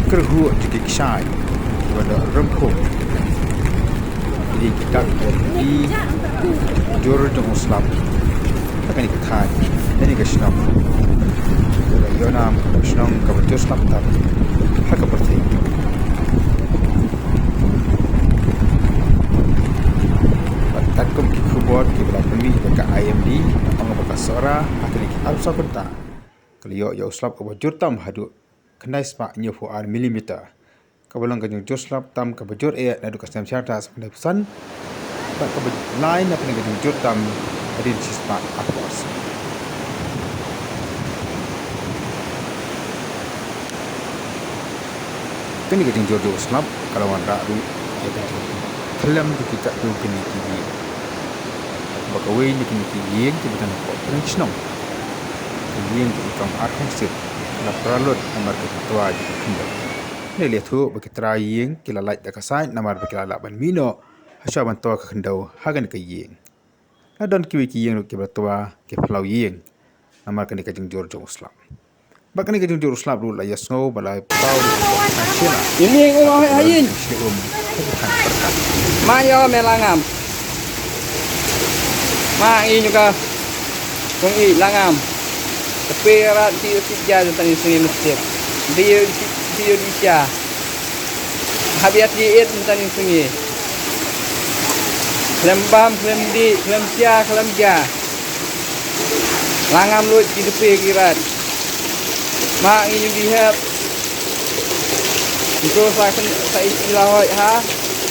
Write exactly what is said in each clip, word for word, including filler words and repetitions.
kyrhuh jong ki kshaid kiba la rymphum. Ki dei ki dak kiba pynmih jur jong u slap ha kane ka thaiñ, ha kane ka shnong, kaba ïohnam kum ka shnong kaba jur slap tam ha ka pyrthei. Bad katkum ki khubor kiba la pynmih da ka I M D, ong ba ka Sohra ha kine ki arphew saw kynta ka la ïoh ïa u slap uba jur tam haduh khyndai spah hynñiewphew ar millimeter, kaba long ka jingjur slap tam kaba jur eh naduh ka snem shi hajar khyndai phew san, bad kaba lai na pdeng ka jingjur tam hadien shi spah arphew ar snem. Kane ka jingjur jong u slap ka la wanrah ruh ïa ka jingkhlem jong ki katto katne ki ïing, ba kawei na kine ki ïing kiba don hapoh pdeng shnong, ka ïing jong i Kong Arhongsit, ka la pra lut namar ka jingtwa jong ka khyndew. Ngi la ïathuh ba ki trai ïing ki la lait da ka sait namar ba ki la lah ban mih noh hashwa ban twa ka khyndew ha kane ka ïing. La don kiwei ki ïing ruh kiba la twa, ki phyllaw ïing, namar kane ka jingjur jong u slap. Bad kane ka jingjur u slap ruh la ïasngew ba la paw ruh ha ki thaiñ shylla. Ïing ïing um ha ïing. Shylla um ha ki thaiñ pyrkhat. Ma ïa me la ngam. Ma ïing ïa ka. Kong i la ngam. Tepe rat ti ti ja jong tani sngi mesti. Di di di sha. Hap ïa ti it mynta ni sngi. Khlem bam, khlem dih, khlem sia, khlem ja. La ngam lut ki tepe ki rat. Ma ngi ñu di hep. Nto sa khlem sa isi la hoi ha.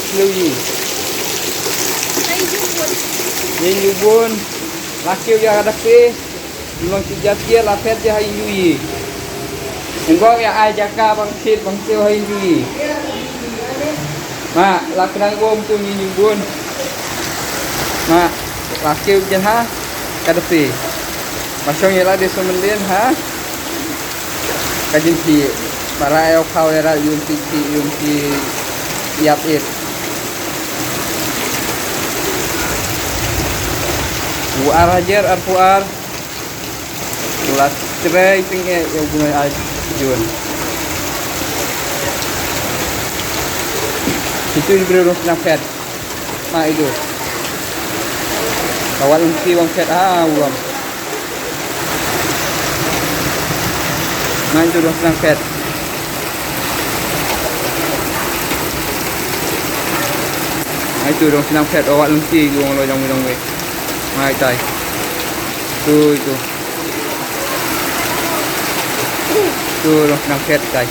Khlem yi. Ïa ñu bun. La kiew ïa ka tepe. Long ki jatiar la phet ja ha ïing jong i. Ngi bok ïa ai jaka bang kit bang kiew ha ïing jong i. Ma la khnang bom tu ïing jong bun. Ma la kiew ja ha ka dei. Ba shong ïa la dei sumendin ha. Ka jin ki ba la ïa khaw ïa ra ïung ki ki ïung ki ïap it. U ar hajar arphew ar. La trei tyngeh ïa u bnai ai jun. Itu di briew rong snem phet. Ma itu. Kawal ungsi wang phet ah ulam. Ma itu rong snem phet. Ma itu rong snem phet, kawal ungsi itu wang lo jong wang wei. Ma itai. Tu itu. Tu rong snem phet itai.